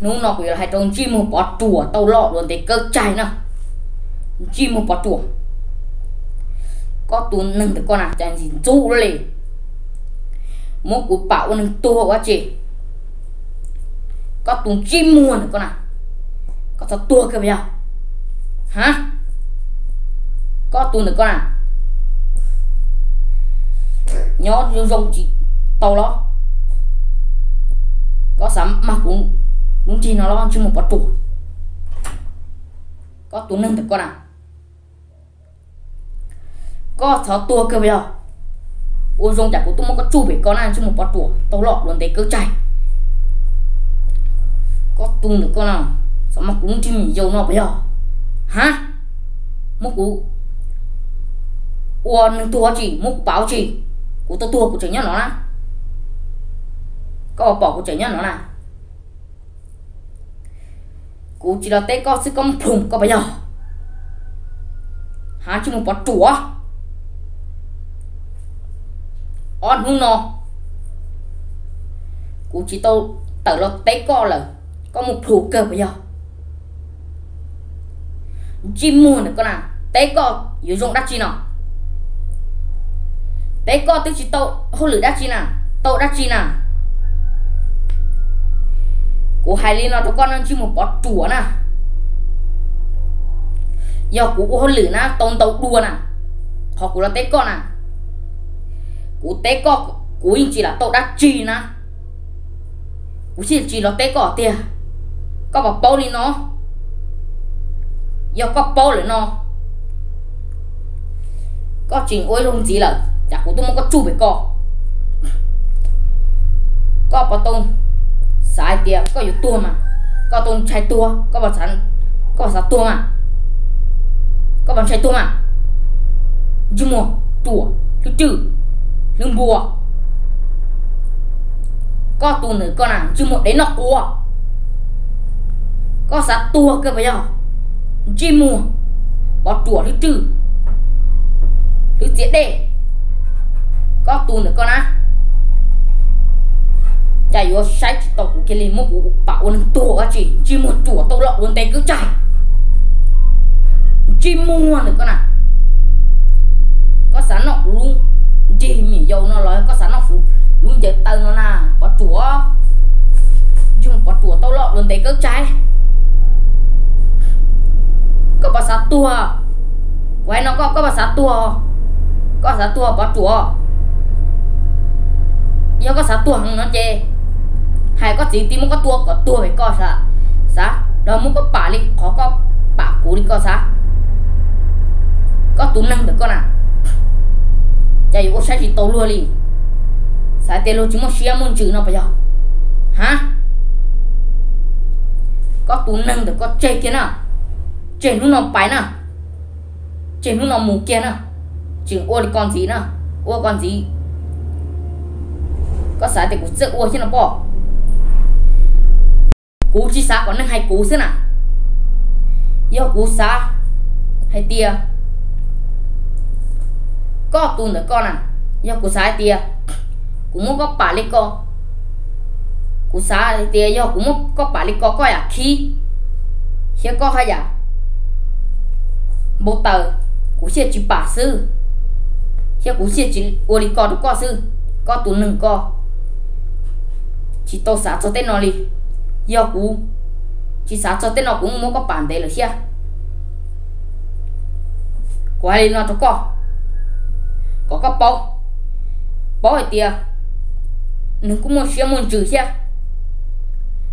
Hnub no kuv yuav los hais rau ntsej muag Pov Ruam tau loj dua ntev kawb caig na. Ntsej muag Pov Ruam, koj tus neeg ntawm koj na cas ntxim ntxub luaj li, muab kuv pam ua neeg tuag ua dab tsi? Koj tus ntsej muag ntawm koj na, koj txhob tuag kawg puas yog? Ha, koj tus ntawm koj na, nyob zoo zoo tsis tau los? Koj xav mag kuv lub nrig no los ntsej muag Pov Ruam? Koj tus neeg ntawm koj na, koj txhob tuag kawg puas yog? Ua zoo cas kuv tuaj muab koj tsuj pem ko na ntsej muag Pov Ruam tau loj dua ntev kawb caig. Koj tus ntawm koj na, xav mag kuv lub nrig me nyuam yaus no puas yog? Ha, muab kuv ua neeg tuag ua dab tsi, muab kuv pam ua dab tsi? Kuv tau tuag kuv tseem nyob no na, koj puas pom kuv tseem nyob no na? Kuv tsis los teb koj xwb koj muab plhum koj puas yog? Ha, ntsej muag Pov Ruam, ob hnub no kuv tsis tau tawm los teb koj lawm, koj muab plhum kawg puas yog? Ntsej muag ntawm koj na, teb koj yuav zoo dab tsi no? Teb koj twb tsis tau hauj lwm dab tsi na, tau dab tsi na? Kuv hais li no rau koj no ntsej muag Pov Ruam na, yog kuv ua hauj lwm na tau ntau dua na, qhov kuv los teb koj na, kuv teb koj kuv yeej tsis lam tau dab tsi na, kuv thiaj tsis los teb koj tiag. Koj puas paub li no? Yog koj paub lawm no, koj tseem ua ib zaug ntxiv lawm cas kuv tuaj muab koj tsuj pem ko. Koj puas tau xav hais tias koj yuav tuag mas? Koj tau ntshai tuag, koj puas xav tuag mas? Koj puas ntshai tuag mas? Ntsej muag ruam, hlwb rwj, hlwb npua. Koj tus ntawm koj na ntsej muag dev noj quav. Koj xav tuag kawg puas yog? Ntsej muag Pov Ruam, hlwb rwj, hlwb txiav dej. Koj tus ntawm koj na, cas yuav saib tsis tau kuv kiag li, muab kuv pam ua neeg tuag ua dab tsi? Ntsej muag ruam tau loj dua ntev kawb caig. Ntsej muag ntawm koj na, koj xav noj kuv lub nrig me nyuam yaus no los koj xav noj kuv lub ncaws taw no na, Pov Ruam? Ntsej muag Pov Ruam tau loj dua ntev kawb caig. Koj puas xav tuag? Kuv hais no koj, koj puas xav tuag? Koj xav tuag Pov Ruam? Yog koj xav tuag heev no ces hais koj txiv tis muab koj tua kom tuag pem ko xav, los muab koj pam li qhov koj pam kuv li ko xav. Koj tus neeg ntawm koj na, cas yuav ua saib tsis tau luag li, xav tias luag tsis muaj siab muaj ntsws no puas yog? Ha, koj tus neeg ntawm koj tseg kiag na, tseg hnub no pais na, tseg hnub no mus kiag na, tseem ua li ko ntxiv na, ua ko ntxiv, koj xav tias kuv txawj ua thiab no pob? Kuv tsis xav kom neeg hais kuv xwb na, yog kuv xav hais tias koj tus ntawm koj na, yog kuv xav hais tias kuv muab koj pam li ko, kuv xav hais tias yog kuv muab koj pam li ko koj yam khib, thiab koj haj yam npau taws, kuv thiaj tsis pam xwb, thiab kuv thiaj tsis ua li ko rau koj xwb. Koj tus neeg koj tsis tau xav txog tej no li. Yog kuv tsis xav txog tej no kuv muab koj pam ntev lawm thiab. Kuv hais li no rau koj kom koj paub, paub hais tias neeg kuj muaj siab muaj ntsws thiab,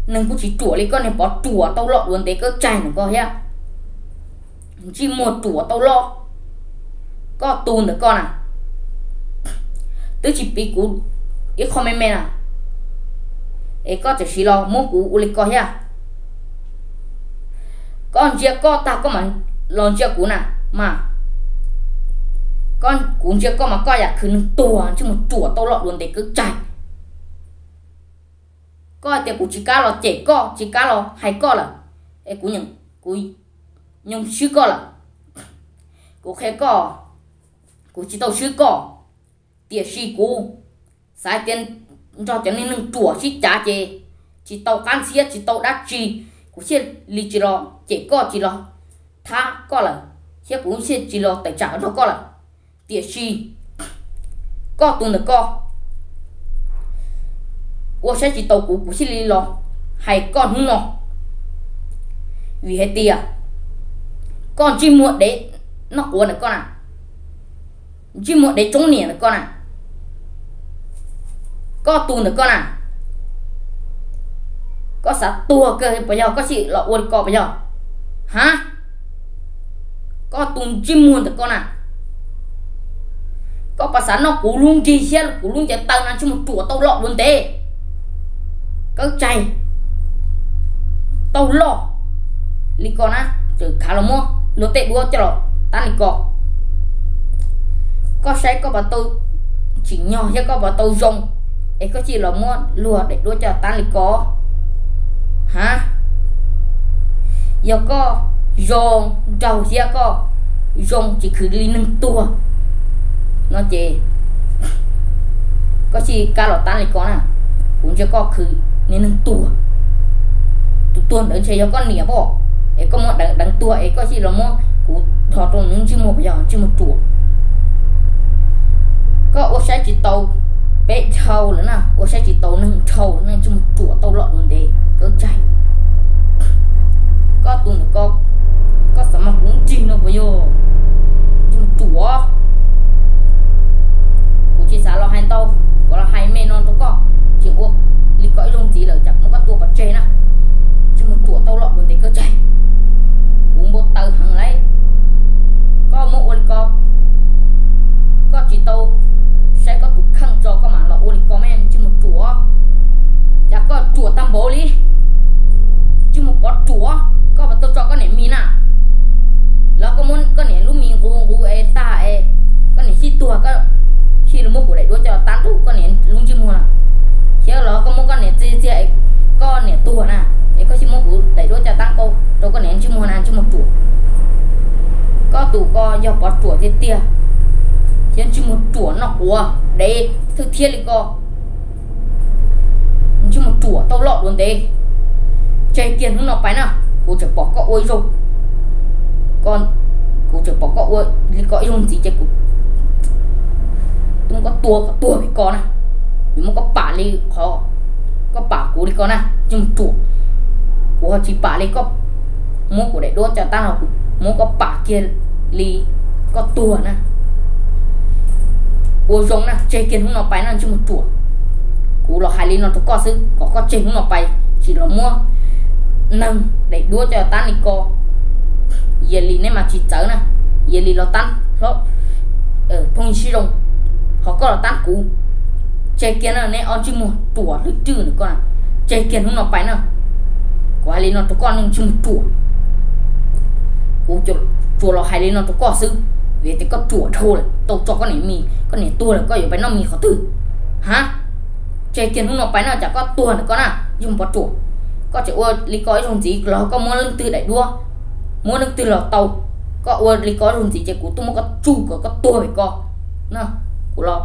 neeg kuj tsis ruam li koj niag Pov Ruam tau loj dua ntev kawb caig ntawm koj thiab. Ntsej muag ruam tau loj, koj tus ntawm koj na, twb tsis piv kuv ib qho me me na, es koj txawm siv los muab kuv ua li ko thiab. Koj ntsia koj tag koj mam los ntsia kuv na mas, kuv ntsia koj mas koj yam khwv neeg tuag ntsej muag ruam tau loj dua ntev kawb caig. Koj hais tias kuv tsis kam los cem koj, tsis kam los hais koj lawm, es kuv, kuv nyob swb koj lawm. Kuv qhia koj, kuv tsis tau swb koj, tiam sis kuv xav tias nrog cov neeg ruam sib cav ces tsis tau qab ntxhiab, tsis tau dab tsi, kuv thiaj li tsis los cem koj, tsis los thab koj lawm, thiab kuv thiaj tsis los tawm tsam nrog koj lawm. Tiam sis koj tus ntawm koj ua saib tsis taus kuv, kuv thiaj li los hais koj hnub no. Vim hais tias koj ntsej muag dev noj quav ntawm koj na, ntsej muag dev tsoob niam ntawm koj na, koj tus ntawm koj na, koj xav tuag kawg puas yog koj thiaj los ua li ko puas yog? Ha, koj tus ntsej muag ntawm koj na, koj puas xav noj kuv lub nrig thiab kuv lub ncaws taw no ntsej muag ruam tau loj dua ntev? Kawb tsaig tau loj li ko na, tseem khav los muab luag tej duab coj los tab li ko. Koj saib koj puas tau tsim nyog thiab koj puas tau zoo, es koj cia li los muab luag daim duab coj tab li ko. Ha, yog koj zoo nraug thiab koj zoo tsis khwv li neeg tuag no ces koj cia li kab los tab li ko na, kuv ntsia koj khwv li neeg tuag. Tus tuag ntawd ntshe yog koj niam pom, es koj muab deev deev tuag es koj cia li los muab kuv dhos rau nws ntsej muag puas yog ntsej muag ruam? Koj ua saib tsis taus peb dhau lawm na, ua saib tsis taus neeg dhau lawm, ntsej muag ruam tau loj dua ntev kawb tsaig. Koj tus ntawm ko, koj xav mas kuv nrig no puas yog ntsej muag ruam? Kuv tsis xav los hais ntau, kuv los hais me no rau koj, tseem ua li ko ib zaug ntxiv lawm cas kuv muab koj tua pov tseg na. Ntsej muag ruam tau loj dua ntev kawb tsaig. Kuv npau taws heev lauj. Koj muab ua li ko, koj tsis tau saib koj tus kheej tso koj mam los ua li ko me ntsej muag ruam. Cas koj ruam tag npaum li, ntsej muag pov ruam, koj puas tau tso koj niam mis na? Los koj muab koj niam lub mis nqus nqus es tag es koj niam sib tuag koj thiaj li muab kuv daim duab coj tab rau koj niam lub ntsej muag na. Thiab los koj muab koj niam txiag txiag es koj niam tuag na, es koj thiaj muab kuv daim duab coj tab rau koj niam ntsej muag na, ntsej muag ruam. Koj tus ko yog pov ruam tiag tiag, thiab ntsej muag ruam noj quav dev thwj thiab li ko. Ntsej muag ruam tau loj dua ntev. Tseg kiag hnub no pais na, kuv tseem pom koj ua ib zaug, kuv tseem pom koj ua li ko ib zaug ntxiv ces kuv muab koj tua kom tuag pem ko na. Kuv muab koj pam li qhov koj pam kuv li ko na, ntsej muag ruam. Kuv ho tsis pam li koj muab kuv daim duab coj tab los kuv muab koj pam kiag li koj tuag na. Ua zoo na, tseg kiag hnub no pais na ntsej muag ruam. Kuv los hais li no rau koj xwb kom koj tseg hnub no pais tsis los muab neeg daim duab coj tab li ko. Yog li neb mas tsis txawv na, yog li los tab hlob phooj ywg sib zoo, ho koj los tab kuv. Tseg kiag na neb ob ntsej muag ruam hlwb rwj ntawm ko, tseg kiag hnub no pais na. Kuv hais li no rau koj neeg ntsej muag ruam, kuv tsuas los hais li no rau koj xwb, vim tias koj ruam dhau lawm, tau tso koj niam mis, koj niam tuag lawm koj yuav pais noj mis qhov twg? Ha, tseg kiag hnub no pais na, cas koj tuag ntawm ko na, ntsej muag pov ruam. Koj tseem ua li ko ib zaug ntxiv los koj muab leej twg daim duab, muab leej twg los tau. Koj ua li ko ib zaug ntxiv ces kuv tuaj muab koj tsuj kom koj tuag pem ko na. Kuv los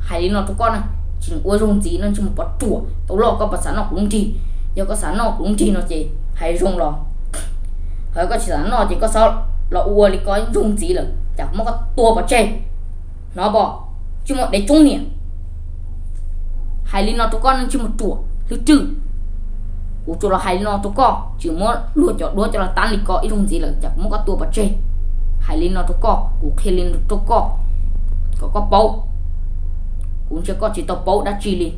hais li no rau koj na, tsis ua zaug ntxiv no ntsej muag pov ruam tau loj, koj puas xav noj kuv lub nrig? Yog koj xav noj kuv lub nrig no ces hais zoo los, ho koj tsis xav noj ces koj xav los ua li ko ib zaug ntxiv lawm cas kuv muab koj tua pov tseg. Hnov pom, ntsej muag dev tsoob niam. Hais li no rau koj neeg ntsej muag ruam hlwb rwj, kuv tsuas los hais li no rau koj, tsis muab luag cov duab coj los tab li ko ib zaug ntxiv lawm cas kuv muab koj tua pov tseg. Hais li no rau koj, kuv qhia li no rau koj kom koj paub. Kuv ntsia koj tsis tau paub dab tsi li.